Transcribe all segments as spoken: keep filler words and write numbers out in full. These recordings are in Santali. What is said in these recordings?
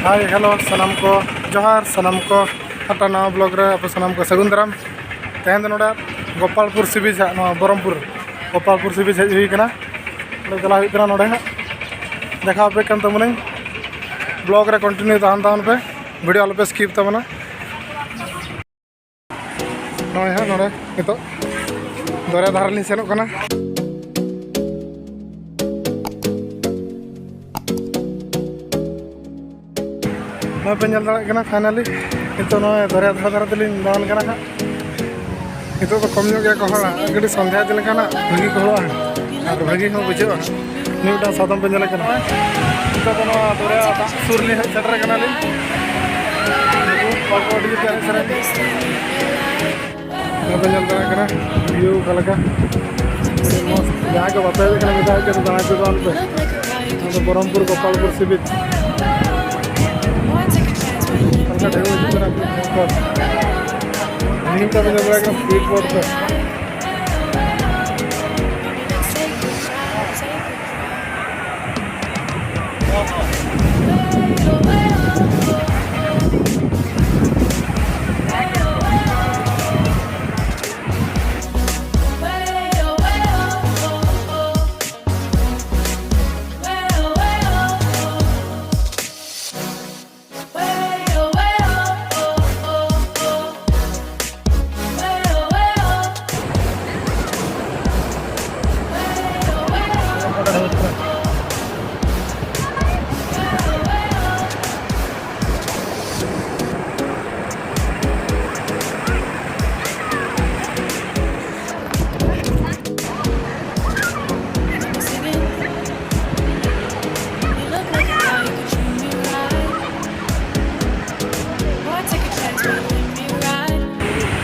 ᱦᱟᱭ, ᱦᱮᱞᱳ ᱥᱟᱱᱟᱢ ᱠᱚ, ᱡᱚᱦᱟᱨ ᱥᱟᱱᱟᱢ ᱠᱚ᱾ ᱢᱤᱫᱴᱟᱝ ᱱᱟᱣᱟ ᱵᱞᱚᱜ ᱨᱮ ᱟᱯᱮ ᱥᱟᱱᱟᱢ ᱠᱚ ᱥᱟᱹᱜᱩᱱ ᱫᱟᱨᱟᱢ᱾ ᱛᱮᱦᱮᱧ ᱫᱚ ᱱᱚᱰᱮ ᱜᱳᱯᱟᱞᱯᱩᱨ ᱥᱤ ᱵᱤᱪ ᱦᱟᱸᱜ, ᱱᱚᱣᱟ ᱵᱚᱦᱚᱨᱚᱢᱯᱩᱨ ᱜᱳᱯᱟᱞᱯᱩᱨ ᱥᱤ ᱵᱤᱪ ᱦᱮᱡ ᱦᱩᱭ ᱠᱟᱱᱟ᱾ ᱱᱚᱰᱮ ᱪᱟᱞᱟᱣ ᱦᱩᱭᱩᱜ ᱠᱟᱱᱟ, ᱱᱚᱰᱮ ᱦᱟᱸᱜ ᱫᱮᱠᱷᱟᱣ ᱟᱯᱮ ᱠᱟᱱ ᱛᱟᱵᱚᱱᱟᱹᱧ᱾ ᱵᱞᱚᱜ ᱨᱮ ᱠᱚᱱᱴᱤᱱᱤᱭᱩ ᱛᱟᱦᱮᱱ ᱛᱟᱵᱚᱱ ᱯᱮ, ᱵᱷᱤᱰᱤᱭᱳ ᱟᱞᱚ ᱯᱮ ᱥᱠᱤᱯ ᱛᱟᱵᱚᱱᱟ᱾ ᱱᱚᱜᱼᱚᱭ ᱦᱟᱸᱜ ᱱᱚᱰᱮ ᱱᱤᱛᱚᱜ ᱫᱚᱨᱭᱟ ᱫᱷᱟᱨᱮ ᱞᱤᱧ ᱥᱮᱱᱚᱜ ᱠᱟᱱᱟ᱾ ᱱᱚᱜᱼᱚᱭ ᱯᱮ ᱧᱮᱞ ᱫᱟᱲᱮᱭᱟᱜ ᱠᱟᱱᱟ, ᱯᱷᱟᱭᱱᱟᱞᱤ ᱱᱤᱛᱚᱜ ᱱᱚᱜᱼᱚᱭ ᱫᱚᱨᱭᱟ ᱫᱷᱟᱨᱮ ᱫᱷᱟᱨᱮ ᱛᱮᱞᱤᱧ ᱫᱟᱬᱟᱱ ᱠᱟᱱᱟ ᱦᱟᱸᱜ᱾ ᱱᱤᱛᱚᱜ ᱫᱚ ᱠᱚᱢ ᱧᱚᱜ ᱜᱮᱭᱟ ᱠᱚ ᱦᱚᱲ, ᱠᱟᱹᱴᱤᱡ ᱥᱚᱱᱫᱷᱭᱟ ᱤᱫᱤ ᱞᱮᱱᱠᱷᱟᱱ ᱦᱟᱸᱜ ᱵᱷᱟᱹᱜᱤ ᱠᱚ ᱦᱚᱲᱚᱜᱼᱟ ᱟᱨ ᱵᱷᱟᱹᱜᱤ ᱦᱚᱸ ᱵᱩᱡᱷᱟᱹᱜᱼᱟ᱾ ᱢᱤᱫᱴᱟᱝ ᱥᱟᱫᱚᱢ ᱯᱮ ᱧᱮᱞᱮ ᱠᱟᱱᱟ᱾ ᱱᱤᱛᱚᱜ ᱫᱚ ᱱᱚᱣᱟ ᱫᱚᱨᱭᱟ ᱫᱟᱜ ᱥᱩᱨ ᱞᱤᱧ ᱦᱮᱡ ᱥᱮᱴᱮᱨ ᱠᱟᱱᱟᱞᱤᱧ᱾ ᱱᱩᱠᱩ ᱦᱚᱲ ᱠᱚ ᱟᱹᱰᱤ ᱡᱳᱨ ᱠᱚ ᱮᱱᱮᱡ ᱥᱮᱨᱮᱧ᱾ ᱱᱚᱣᱟ ᱯᱮ ᱧᱮᱞ ᱫᱟᱲᱮᱭᱟᱜ ᱠᱟᱱᱟ ᱵᱷᱤᱭᱩ ᱚᱠᱟ ᱞᱮᱠᱟ᱾ ᱟᱹᱰᱤ ᱢᱚᱡᱽ᱾ ᱡᱟᱦᱟᱸᱭ ᱠᱚ ᱵᱟᱯᱮ ᱦᱮᱡ ᱠᱟᱱᱟ, ᱢᱤᱫ ᱫᱷᱟᱣ ᱦᱮᱡ ᱠᱟᱛᱮ ᱫᱟᱬᱟ ᱦᱚᱪᱚ ᱛᱟᱵᱚᱱ ᱯᱮ᱾ ᱱᱚᱣᱟ ᱫᱚ ᱵᱚᱦᱚᱨᱚᱢᱯᱩᱨ ᱜᱳᱯᱟᱞᱯᱩᱨ ᱥᱤ ᱵᱤᱪ᱾ ᱚᱱᱠᱟ ᱰᱷᱮᱣ ᱦᱤᱡᱩᱜ ᱠᱟᱱᱟ, ᱵᱷᱤᱲ ᱠᱚ᱾ ᱱᱤᱭᱟᱹ ᱯᱮ ᱧᱮᱞ ᱫᱟᱲᱮᱭᱟᱜ ᱠᱟᱱᱟ ᱥᱯᱤᱰ ᱵᱳᱴ ᱛᱮ᱾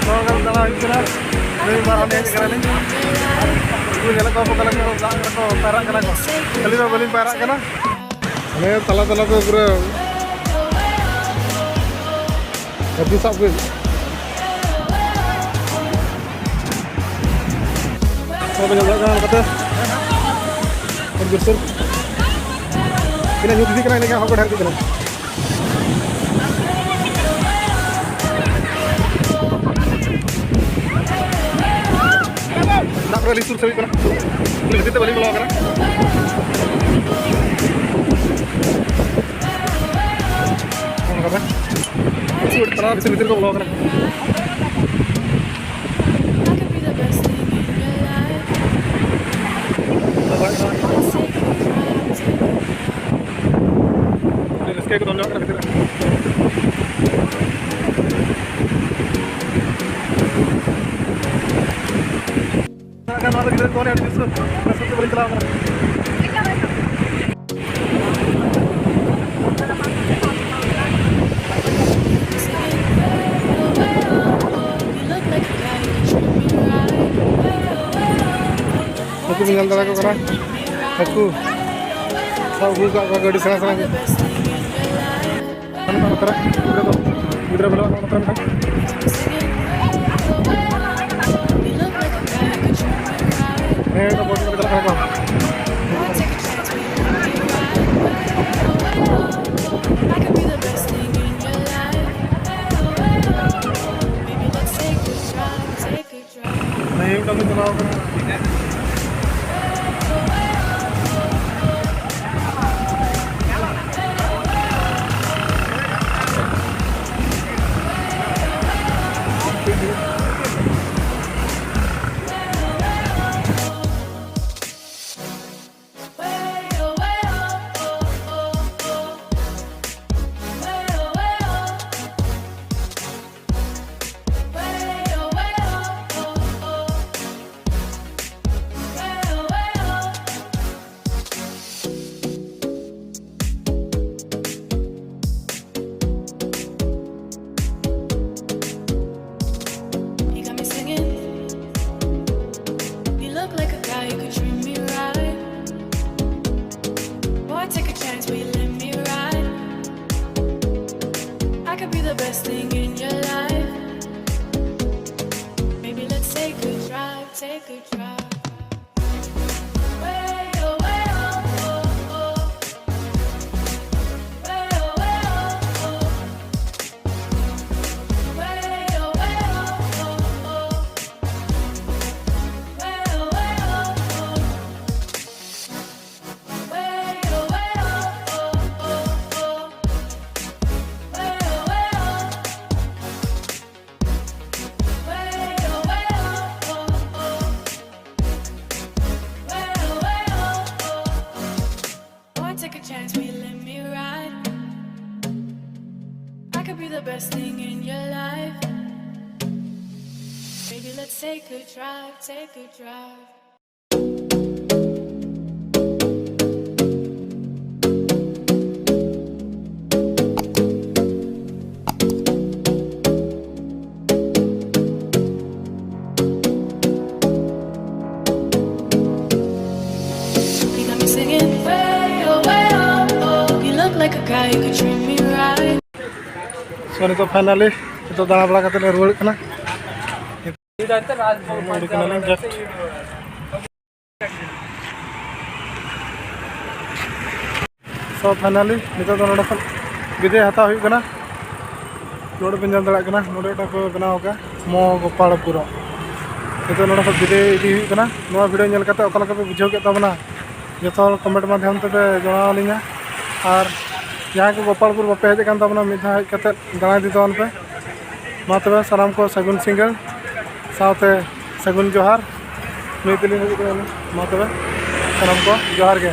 ᱱᱚᱣᱟ ᱠᱚᱨᱮ ᱫᱟᱬᱟ ᱦᱩᱭᱩᱜ ᱠᱟᱱᱟ᱾ ᱢᱤᱫ ᱵᱟᱨ ᱦᱚᱲ ᱦᱮᱡ ᱠᱟᱱᱟᱞᱤᱧ᱾ ᱩᱱᱠᱩ ᱧᱮᱞᱮᱫ ᱠᱚᱣᱟ ᱠᱚ ᱚᱠᱟ ᱞᱮᱠᱟ ᱠᱚ ᱫᱟᱜ ᱨᱮᱠᱚ ᱯᱟᱭᱨᱟᱜ ᱠᱟᱱᱟ ᱠᱚ᱾ ᱟᱹᱞᱤᱧ ᱢᱟ ᱵᱟᱹᱞᱤᱧ ᱯᱟᱭᱨᱟᱜ ᱠᱟᱱᱟ᱾ ᱦᱟᱱᱮ ᱛᱟᱞᱟ ᱛᱟᱞᱟ ᱛᱮ ᱯᱩᱨᱟᱹ ᱦᱟᱹᱠᱩ ᱥᱟᱵ ᱠᱚ᱾ ᱦᱚᱲ ᱠᱚ ᱧᱮᱞ ᱫᱟᱲᱮᱭᱟᱜ ᱠᱟᱱᱟ ᱱᱚᱝᱠᱟᱛᱮ᱾ ᱟᱹᱰᱤ ᱡᱳᱨᱥᱳᱨ᱾ ᱛᱤᱱᱟᱹᱜ ᱧᱩᱛ ᱤᱫᱤᱜ ᱠᱟᱱᱟ, ᱤᱱᱟᱹᱜ ᱜᱮ ᱦᱚᱲ ᱠᱚ ᱰᱷᱮᱨ ᱤᱫᱤᱜ ᱠᱟᱱᱟ᱾ ᱫᱟᱜ ᱠᱚᱨᱮ ᱟᱹᱰᱤ ᱥᱩᱨ ᱥᱮ ᱦᱩᱭᱩᱜ ᱠᱟᱱᱟ, ᱚᱱᱟ ᱠᱷᱟᱹᱛᱤᱨ ᱛᱮ ᱵᱟᱹᱞᱤᱧ ᱵᱚᱞᱚ ᱟᱠᱟᱱᱟ᱾ ᱱᱚᱜᱼᱚ ᱱᱚᱝᱠᱟ ᱵᱮᱱ ᱟᱹᱰᱤ ᱥᱩᱨ ᱛᱟᱞᱟ ᱵᱷᱤᱛᱤᱨ, ᱵᱷᱤᱛᱤᱨ ᱠᱚ ᱵᱚᱞᱚ ᱟᱠᱟᱱᱟ᱾ ᱟᱹᱰᱤ ᱨᱟᱹᱥᱠᱟᱹ ᱜᱮᱠᱚ ᱫᱚᱱ ᱡᱚᱝ ᱠᱟᱱᱟ ᱵᱷᱤᱛᱤᱨ ᱨᱮ᱾ ᱱᱚᱣᱟ ᱫᱚ ᱜᱤᱫᱽᱨᱟᱹ ᱠᱚ ᱟᱹᱰᱤ ᱨᱟᱹᱥᱠᱟᱹ, ᱨᱟᱹᱥᱠᱟᱹ ᱛᱮ ᱵᱟᱹᱞᱤᱧ ᱪᱟᱞᱟᱣ ᱠᱟᱱᱟ᱾ ᱱᱩᱠᱩ ᱵᱤᱱ ᱧᱮᱞ ᱫᱟᱲᱮᱭᱟᱠᱚ ᱠᱟᱱᱟ, ᱦᱟᱹᱠᱩ ᱥᱟᱵ ᱟᱹᱜᱩ ᱟᱠᱟᱫ ᱠᱚᱣᱟ ᱠᱚ ᱟᱹᱰᱤ ᱥᱮᱬᱟ ᱥᱮᱬᱟ ᱜᱮ᱾ ᱱᱚᱛᱮ ᱨᱮ ᱜᱤᱫᱽᱨᱟᱹ ᱠᱚ, ᱜᱤᱫᱽᱨᱟᱹ ᱢᱮᱱᱟᱜ ᱠᱚᱣᱟ ᱱᱚᱛᱮ ᱨᱮ ᱢᱤᱫᱴᱟᱝ᱾ ᱦᱮᱸ, ᱚᱱᱟ ᱵᱚᱞ ᱠᱚ ᱪᱟᱞᱟᱜ ᱠᱟᱱᱟ ᱠᱚ᱾ ᱦᱮᱸ, ᱢᱤᱫᱴᱟᱝ ᱠᱚ ᱪᱟᱞᱟᱣ ᱠᱟᱱᱟ᱾ Best thing in your life. Baby, let's take a drive, take a drive. You got me singing way, oh, way, oh, oh. You look like a guy who could treat me right. So, ᱱᱤᱛᱚᱜ finally ᱱᱤᱛᱚᱜ ᱫᱟᱬᱟ ᱵᱟᱲᱟ ᱠᱟᱛᱮ ᱞᱮ ᱨᱩᱣᱟᱹᱲ ᱠᱟᱱᱟ᱾ ᱨᱩᱣᱟᱹᱲ ᱠᱟᱱᱟᱞᱮ ᱜᱮᱴ᱾ So finally ᱱᱤᱛᱚᱜ ᱫᱚ ᱱᱚᱰᱮ ᱠᱷᱚᱱ ᱵᱤᱫᱟᱹᱭ ᱦᱟᱛᱟᱣ ᱦᱩᱭᱩᱜ ᱠᱟᱱᱟ᱾ ᱱᱚᱰᱮ ᱵᱮᱱ ᱧᱮᱞ ᱫᱟᱲᱮᱭᱟᱜ ᱠᱟᱱᱟ, ᱱᱚᱰᱮ ᱢᱤᱫᱴᱟᱝ ᱠᱚ ᱵᱮᱱᱟᱣ ᱟᱠᱟᱫ ᱢᱚᱦᱚ ᱜᱳᱯᱟᱞᱯᱩᱨᱚᱢ᱾ ᱱᱤᱛᱚᱜ ᱱᱚᱰᱮ ᱠᱷᱚᱱ ᱵᱤᱫᱟᱹᱭ ᱤᱫᱤ ᱦᱩᱭᱩᱜ ᱠᱟᱱᱟ᱾ ᱱᱚᱣᱟ video ᱧᱮᱞ ᱠᱟᱛᱮ ᱚᱠᱟ ᱞᱮᱠᱟ ᱯᱮ ᱵᱩᱡᱷᱟᱹᱣ ᱠᱮᱫ ᱛᱟᱵᱚᱱᱟ, ᱡᱚᱛᱚ ᱦᱚᱲ comment ᱢᱟᱫᱽᱫᱷᱚᱢ ᱛᱮᱯᱮ ᱡᱟᱱᱟᱣ ᱟᱹᱞᱤᱧᱟ᱾ ᱟᱨ ᱡᱟᱦᱟᱸᱭ ᱠᱚ ᱜᱳᱯᱟᱞᱯᱩᱨ ᱵᱟᱯᱮ ᱦᱮᱡ ᱟᱠᱟᱱ ᱛᱟᱵᱚᱱᱟ, ᱢᱤᱫ ᱫᱷᱟᱣ ᱦᱮᱡ ᱠᱟᱛᱮ ᱫᱟᱬᱟ ᱤᱫᱤ ᱛᱟᱵᱚᱱ ᱯᱮ᱾ ᱢᱟ ᱛᱚᱵᱮ ᱥᱟᱱᱟᱢ ᱠᱚ ᱥᱟᱹᱜᱩᱱ ᱥᱤᱸᱜᱟᱹᱲ ᱥᱟᱶᱛᱮ ᱥᱟᱹᱜᱩᱱ ᱡᱚᱦᱟᱨ᱾ ᱱᱩᱭ ᱛᱟᱹᱞᱤᱧ ᱦᱤᱡᱩᱜ ᱠᱟᱱᱟ᱾ ᱢᱟ ᱛᱚᱵᱮ ᱥᱟᱱᱟᱢ ᱠᱚ ᱡᱚᱦᱟᱨ ᱜᱮ᱾